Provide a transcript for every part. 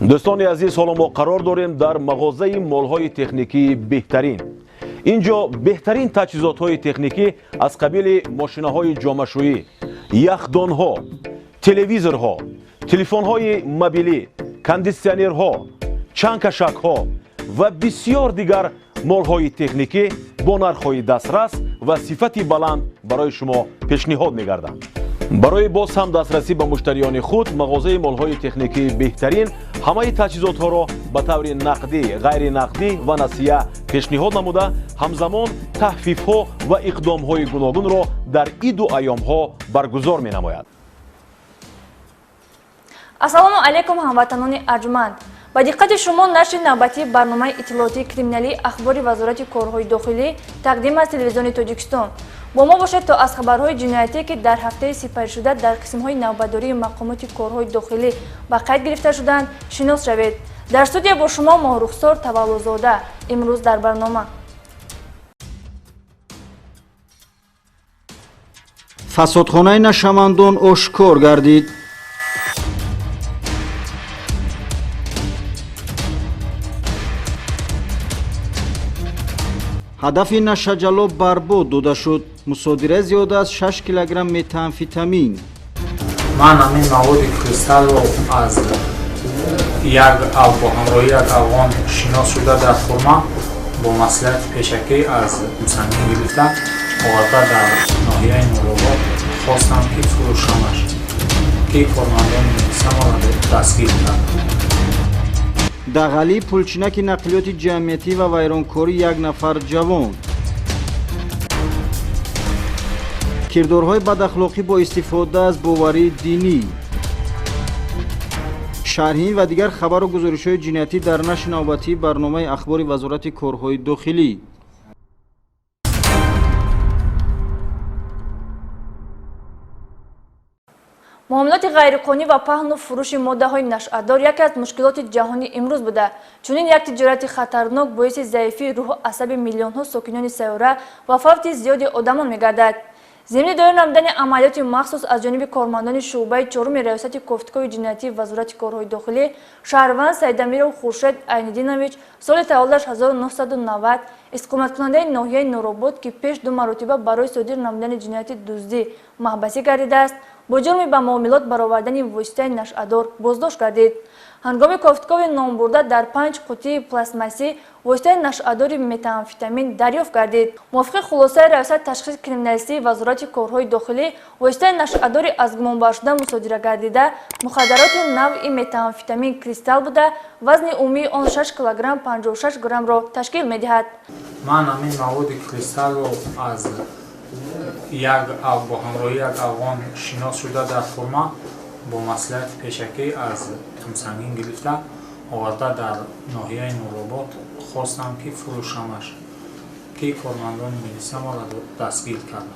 Дӯстони азиз, ҳоло мо қарор дорем дар мағозаи молҳои техникии беҳтарин. Ин ҷо беҳтарин таҷҳизотҳои техникӣ аз қабили мошинаҳои ҷомашӯӣ, яхдонҳо, телевизорҳо, телефонҳои мобилӣ, кондитсионерҳо, чангкашакҳо ва бисёр дигар молҳои техникӣ бо нархҳои дастрас ва сифати баланд барои шумо пешниҳод мегарданд. Барои боз ҳам дастрасӣ ба муштариёни худ мағозаи молҳои техникии беҳтарин ҳамаи таҷҳизотҳоро ба таври нақдӣ, ғайринақдӣ ва насия пешниҳод намуда, ҳамзамон таҳфифҳо ва иқдомҳои гуногунро дар иду айёмҳо баргузор менамояд. Ассалому алайкум, ҳамватанони арҷманд! Ба диққати шумо нашри навбатии барномаи иттилоотии криминалии Ахбори Вазорати корҳои дохилӣ тақдим аз Телевизиони Тоҷикистон. Бо мо бошед, то аз хабарҳои ҷиноятие, ки дар ҳафтаи сипаришуда дар қисмҳои навбатдории мақомоти корҳои дохилӣ ба қайд гирифта шуданд, шинос шавед. Дар студия бо шумо Моҳрухсор Таваллузода. Имрӯз дар барнома: Фасодхонаи нашъамандон ошкор гардид. Ҳадафи нашаҷаллоб барбод дода шуд. Мусодира зиёда аз 6 килограмм метамфетамин. Ман ҳамин маводи кристаллро аз як бо ҳамроҳи як афғон шинос шуда, дар хурма бо маслиҳати пешакӣ аз сангин гирифта оварда, дар ноҳияи Нуробод хостам, ки фурӯшамаш, ки кормандони милиса маро дастгир карданд. Дағалии пулчинаки нақлиёти ҷамъиятӣ ва вайронкории як нафар ҷавон. Кирдорҳои бадахлоқӣ бо истифода аз боварии динӣ. Шарҳин ва дигар хабару гузоришҳои ҷиноятӣ дар нашри навбатии барномаи Ахбори Вазорати корҳои дохилӣ. Муомилоти ғайриқонунӣ ва паҳну фурӯши моддаҳои нашъадор яке аз мушкилоти ҷаҳони имрӯз буда, чунин як тиҷорати хатарнок боиси заифии рӯҳу асаби миллионҳо сокинони сайёра ва фавти зиёди одамон мегардад. Зимни доир намудани амалиёти махсус аз ҷониби кормандони шӯъбаи чоруми Раёсати кофтукови ҷиноятии Вазорати корҳои дохилӣ, шаҳрванд Саидамиров Хуршед Айниддинович, соли таваллудаш 1990, истиқоматкунандаи ноҳияи Нуробод, ки пеш ду маротиба барои содир намудани ҷинояти дуздӣ маҳбасӣ гардидааст, бо ҷурми ба муомилот баровардани воситаи нашъадор боздошт гардид. Ҳангоми кофтукови номбурда дар панҷ қуттии пластмассӣ воситаи нашъадори метамфетамин дарёфт гардид. Мувофиқи хулосаи Раёсати ташхиси криминалистии Вазорати корҳои дохилӣ, воситаи нашъадори аз гумонбаршуда мусодира гардида мухаддароти навъи метамфетамин кристалл буда, вазни умумии он 6 килограмм 56 граммро ташкил медиҳад. Ман ҳамин маводи кристаллро аз як бо ҳамроҳи як афғон шинос шуда, дар хурма бо маслиҳати пешакӣ аз сангин гирифта оварда, дар ноҳияи Нуробод хостам, ки фурӯшамаш, ки кормандони милиса маро дастгир карданд.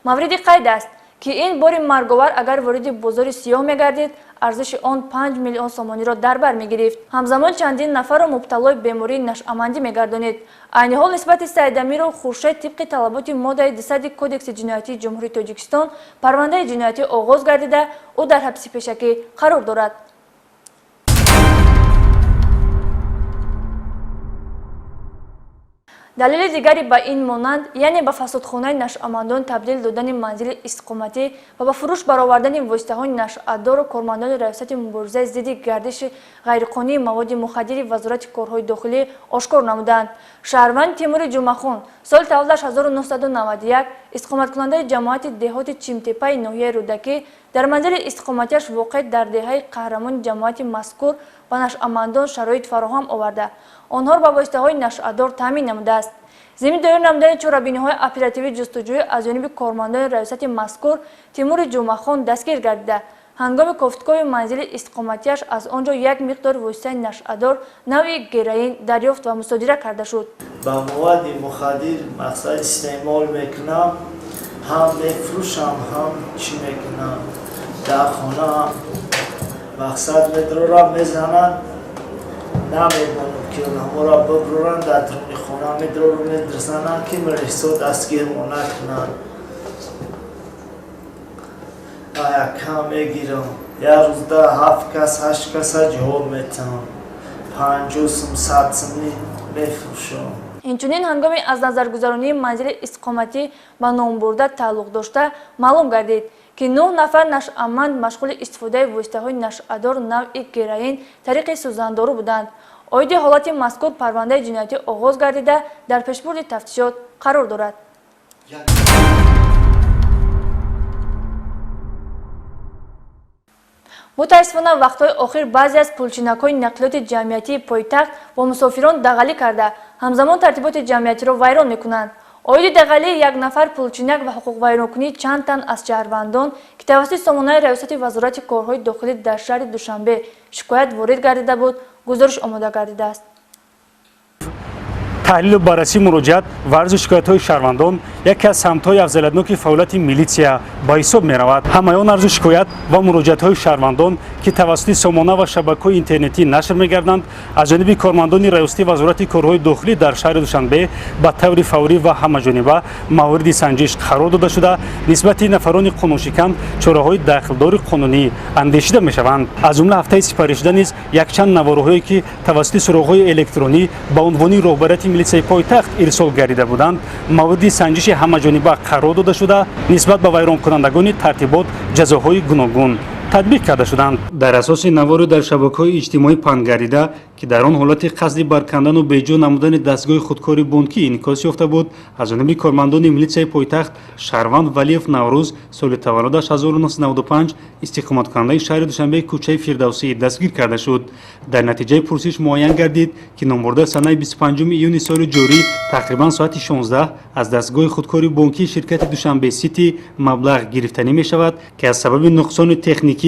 Мавриди қайд аст, ки ин бори марговар агар вориди бозори сиёҳ мегардид, арзиши он 5 миллион сомониро дар бар мегирифт, ҳамзамон чандин нафарро мубталои бемории нашъамандӣ мегардонид. Айни ҳол нисбати Саидамиров Хуршед тибқи талаботи моддаи 200 Кодекси ҷиноятии Ҷумҳурии Тоҷикистон парвандаи ҷиноятӣ оғоз гардида, ӯ дар ҳабси пешакӣ қарор дорад. Далели дигари ба ин монанд, яъне ба фасодхонаи нашъамандон табдил додани манзили истиқоматӣ ва ба фурӯш баровардани воситаҳои нашъадору кормандони Раёсати муборизаи зидди гардиши ғайриқонунии маводи мухаддири Вазорати корҳои дохилӣ ошкор намуданд. Шаҳрванд Тимури Ҷумъахон, соли таваллудаш 1991, истиқоматкунандаи ҷамоати деҳоти Чимтепаи ноҳияи Рӯдакӣ, дар манзили истиқоматиаш, воқеъ дар деҳаи Қаҳрамони ҷамоати мазкур, ба нашъамандон шароит фароҳам оварда, онҳоро ба воситаҳои нашъадор таъмин намудааст. Зимни доир намудани чорабиниҳои оперативии ҷустуҷӯӣ аз ҷониби кормандони раёсати мазкур Тимури Ҷумъахон дастгир гардида, ҳангоми кофтукови манзили истиқоматиаш аз он ҷо як миқдор воситаи нашъадор навъи героин дарёфт ва мусодира карда шуд. Ба маводи мухаддир мақсад истеъмол мекунам, ҳам мефурӯшам, ҳам чӣ мекунам. Дар хона мақсад медрорам, мезананд, намедонам, ки онҳоро бибуранд, дар даруни хона медрору медзананд, ки милисо дастгирмо накунанд. Якам мегирам. Як рӯзда 7 кас, 8 каса ҷавоб метиҳам. 50 сум, 100 сумӣ мефурӯшам. Инчунин ҳангоми аз назаргузаронии манзили истиқоматӣ ба номбурда тааллуқ дошта маълум гардид, ки 9 нафар нашъаманд машғули истифодаи воситаҳои нашъадор навъи героин тариқи сӯзандору буданд. Оиди ҳолати мазкур парвандаи ҷиноятӣ оғоз гардида, дар пешбурди тафтишот қарор дорад. Мутаассифона, вақтҳои охир баъзе аз пулчинакҳои нақлиёти ҷамъиятии пойтахт бо мусофирон дағалӣ карда, ҳамзамон тартиботи ҷамъиятиро вайрон мекунанд. Оиди дағалии як нафар пулчинак ва ҳуқуқвайронкунии чанд тан аз шаҳрвандон, ки тавассути сомонаи Раёсати Вазорати корҳои дохилӣ дар шаҳри Душанбе шикоят ворид гардида буд, гузориш омода гардидааст. Таҳлилу баррасии муроҷиат ва арзу шикоятҳои шаҳрвандон яке аз самтҳои афзалиятноки фаъолияти милитсия ба ҳисоб меравад. Ҳамаи он арзу шикоят ва муроҷиатҳои шаҳрвандон, ки тавассути сомона ва шабакаҳои интернетӣ нашр мегарданд, аз ҷониби кормандони Раёсати Вазорати корҳои дохилӣ дар шаҳри Душанбе ба таври фаврӣ ва ҳамаҷониба мавриди санҷиш қарор дода шуда, нисбати нафарони қонуншикан чораҳои дахлдори қонунӣ андешида мешаванд. Аз ҷумла ҳафтаи сипаришуда низ якчанд наворҳое, ки тавассути суроғҳои электронӣ ба унвони роҳбарияти милитсияи пойтахт ирсол гардида буданд, мавриди санҷиши ҳамаҷониба қарор дода шуда, нисбат ба вайронкунандагони тартибот ҷазоҳои гуногун татбиқ карда шуданд. Дар асоси навори дар шабакаҳои иҷтимоӣ паҳн гардида, ки дар он ҳолати қасди баркандану беҷо намудани дастгоҳи худкори бонкӣ инъикос ёфта буд, аз ҷониби кормандони милитсияи пойтахт шаҳрванд Валиев Наврӯз, соли таваллудаш 1995, истиқоматкунандаи шаҳри Душанбе, кӯчаи Фирдавсӣ, дастгир карда шуд. Дар натиҷаи пурсиш муайян гардид, ки номбурда санаи 25 июни соли ҷорӣ тақрибан соати 16 аз дастгоҳи худкори бонкии ширкати Душанбе Сити маблағ гирифтанӣ мешавад, ки аз сабаби нуқсони техникӣ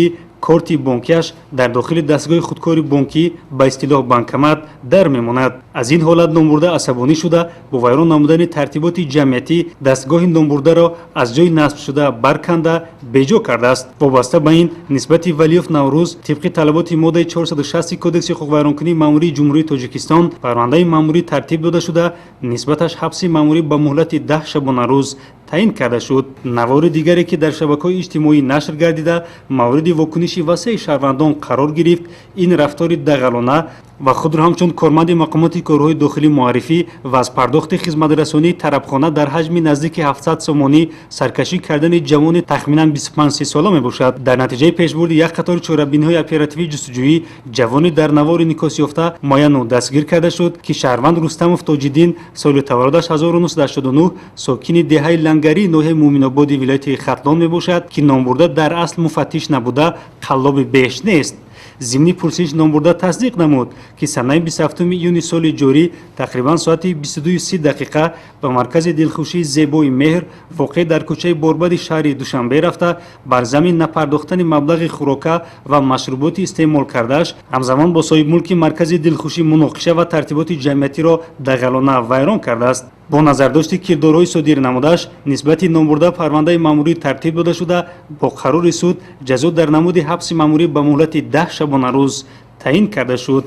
корти бонкиаш дар дохили дастгоҳи худкори бонкӣ, ба истилоҳ банкомат, дар мемонад. Аз ин ҳолат номбурда асабонӣ шуда, бо вайрон намудани тартиботи ҷамъиятӣ дастгоҳи номбурдаро аз ҷои насбшуда барканда беҷо кардааст. Вобаста ба ин нисбати Валиёв Наврӯз тибқи талаботи моддаи 460 Кодекси ҳуқуқвайронкунии маъмурии Ҷумҳурии Тоҷикистон парвандаи маъмурӣ тартиб дода шуда, нисбаташ ҳабси маъмурӣ ба муҳлати 10 шабонарӯз таъин карда шуд. Навори дигаре, ки дар шабакаҳои иҷтимоӣ нашр гардида, мавриди вокуниши васеи шаҳрвандон қарор гирифт, ин рафтори дағалона ва худро ҳамчун корманди мақомоти корҳои дохилӣ муаррифӣ ва аз пардохти хизматрасонии тарабхона дар ҳаҷми наздики 700 сомонӣ саркашӣ кардани ҷавони тахминан 25 сола мебошад. Дар натиҷаи пешбурди як қатори чорабиниҳои оперативии ҷустуҷӯӣ ҷавони дар навори инъикосёфта муайяну дастгир карда шуд, ки шаҳрванд Рустамов Тоҷиддин, соли таваллудаш 1989, сокини деҳаи Лангарии ноҳияи Муъминободи вилояти Хатлон мебошад, ки номбурда дар асл муфаттиш набуда, қаллоби беш нест. Зимни пурсиш номбурда тасдиқ намуд, ки санаи 27 июни соли ҷорӣ тақрибан соати 22:30 дақиқа ба маркази дилхушии зебои Меҳр, воқеъ дар кӯчаи Борбади шаҳри Душанбе рафта, бар замин напардохтани маблағи хӯрока ва машруботи истеъмол кардааш ҳамзамон бо соҳибмулки маркази дилхушӣ муноқиша ва тартиботи ҷамъиятиро дағалона вайрон кардааст. Бо назардошти кирдорҳои содир намудааш нисбати номбурда парвандаи маъмурӣ тартиб дода шуда, бо қарори суд ҷазо дар намуди ҳабси маъмурӣ ба муҳлати 10 шабонарӯз таъин карда шуд.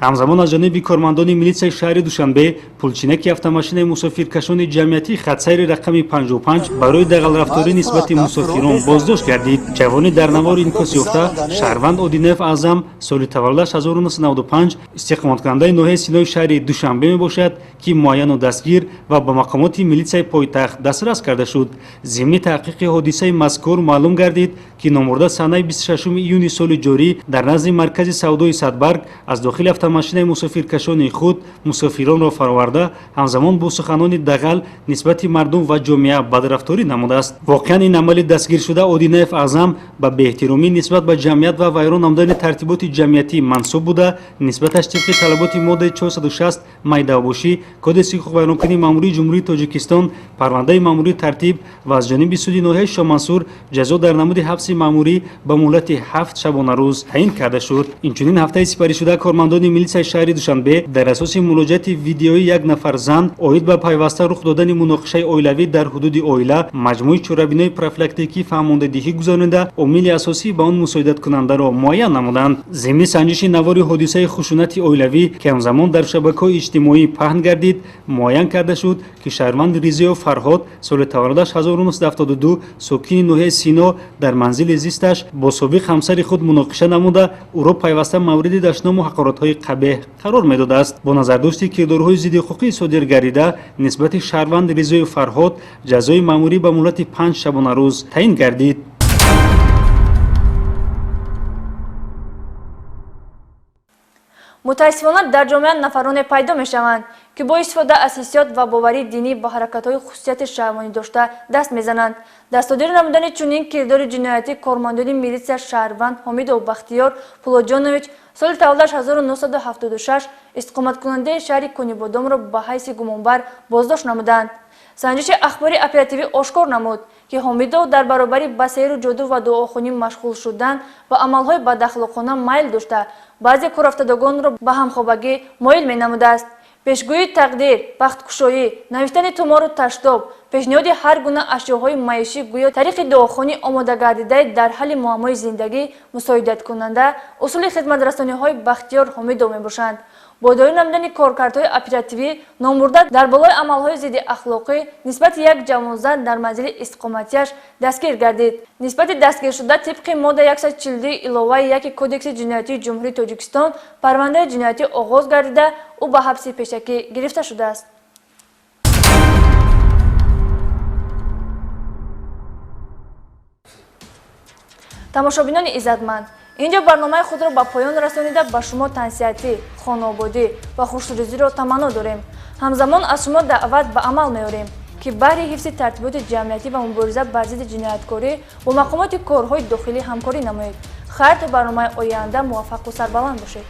Ҳамзамон аз ҷониби кормандони милитсияи шаҳри Душанбе пулчинаки автомошинаи мусофиркашони ҷамъиятӣ хатсайри рақами 55 барои дағалрафторӣ нисбати мусофирон боздошт гардид. Ҷавони дар навори инъикос ёфта шаҳрванд Одинаев Аъзам, соли таваллудаш 1995, истиқоматкунандаи ноҳияи Синои шаҳри Душанбе мебошад, ки муайяну дастгир ва ба мақомоти милитсияи пойтахт дастрас карда шуд. Зимни таҳқиқи ҳодисаи мазкур маълум гардид, ки номбурда санаи 26 июни соли ҷорӣ дар назди маркази савдои Садбарг аз дохили автомошинаи мусофиркашони худ мусофиронро фароварда, ҳамзамон бо суханони дағал нисбати мардум ва ҷомеа бадрафторӣ намудааст. Воқеан ин амали дастгиршуда Одинаев Аъзам ба беэҳтиромӣ нисбат ба ҷамъият ва вайрон намудани тартиботи ҷамъиятӣ мансуб буда, нисбаташ тибқи талаботи моддаи 460 майдавбошӣ Кодекси ҳуқуқвайронкунии маъмурии Ҷумҳурии Тоҷикистон парвандаи маъмурӣ тартиб ва аз ҷониби суди ноҳияи Шоҳмансур ҷазо дар намуди ҳабси маъмурӣ ба муҳлати 7 шабонарӯз таъин карда шуд. Инчунин ҳафтаи сипаришуда кормандони Милитсияи шаҳри Душанбе дар асоси муроҷиати видеои як нафар зан оид ба пайваста рух додани муноқишаи оилавӣ дар ҳудуди оила маҷмӯи чорабинои профилактикӣ фаҳмондадиҳӣ гузаронида, омили асосӣ ба он мусоидаткунандаро муайян намуданд. Зимни санҷиши навори ҳодисаи хушунати оилавӣ, ки ҳамзамон дар шабакаҳои иҷтимоӣ паҳн гардид, муайян карда шуд, ки шаҳрванд Ризоев Фарҳод, соли таваллудаш 1972, сокини ноҳияи Сино, дар манзили зисташ бо собиқ ҳамсари худ муноқиша намуда, ӯро пайваста мавриди дашному ҳақоратҳои қабеҳ қарор медодааст. Бо назардошти кирдорҳои зиддиҳуқуқӣ содир гардида нисбати шаҳрванд Ризоев Фарҳод ҷазои маъмурӣ ба муҳлати 5 шабонарӯз таъин гардид. Мутаассифона, дар ҷомеа нафароне пайдо мешаванд, ки бо истифода аз ҳиссиёт ва боварии динӣ ба ҳаракатҳои хусусияти шаҳвонӣ дошта даст мезананд. Дар содир намудани чунин кирдори ҷиноятӣ кормандони милитсия шаҳрванд Ҳомидов Бахтиёр Пулоҷонович, соли таваллудаш 1976, истиқоматкунандаи шаҳри Конибодомро ба ҳайси гумонбар боздошт намуданд. Санҷиши ахбори оперативӣ ошкор намуд, ки Ҳомидов дар баробари ба сеҳру ҷоду ва дуохонӣ машғул шудан ба амалҳои бадахлоқона майл дошта, баъзе корафтодагонро ба ҳамхобагӣ моил менамудааст. Пешгӯии тақдир, бахткушоӣ, навиштани тумору таштоб, пешниҳоди ҳар гуна ашёҳои маишӣ гӯё тариқи дуохонӣ омодагардидаи дар ҳалли муаммои зиндагӣ мусоидаткунанда усули хизматрасониҳои Бахтиёр Ҳомидов мебошанд. Бо доир намудани коркардҳои оперативӣ номбурда дар болои амалҳои зидди ахлоқӣ нисбати як ҷавонзан дар манзили истиқоматиаш дастгир гардид. Нисбати дастгиршуда тибқи модда 142 иловаи 1 Кодекси ҷиноятии Ҷумҳурии Тоҷикистон парвандаи ҷиноятӣ оғоз гардида, ӯ ба ҳабси пешакӣ гирифта шудааст. Тамошобинони иззатманд, инҷо барномаи худро ба поён расонида, ба шумо тансиҳатӣ, хонаободӣ ва хушрӯзиро таманно дорем. Ҳамзамон аз шумо даъват ба амал меорем, ки баҳри ҳифзи тартиботи ҷамъиятӣ ва мубориза бар зидди ҷинояткорӣ бо мақомоти корҳои дохилӣ ҳамкорӣ намоед. Хайр, то барномаи оянда муваффақу сарбаланд бошед.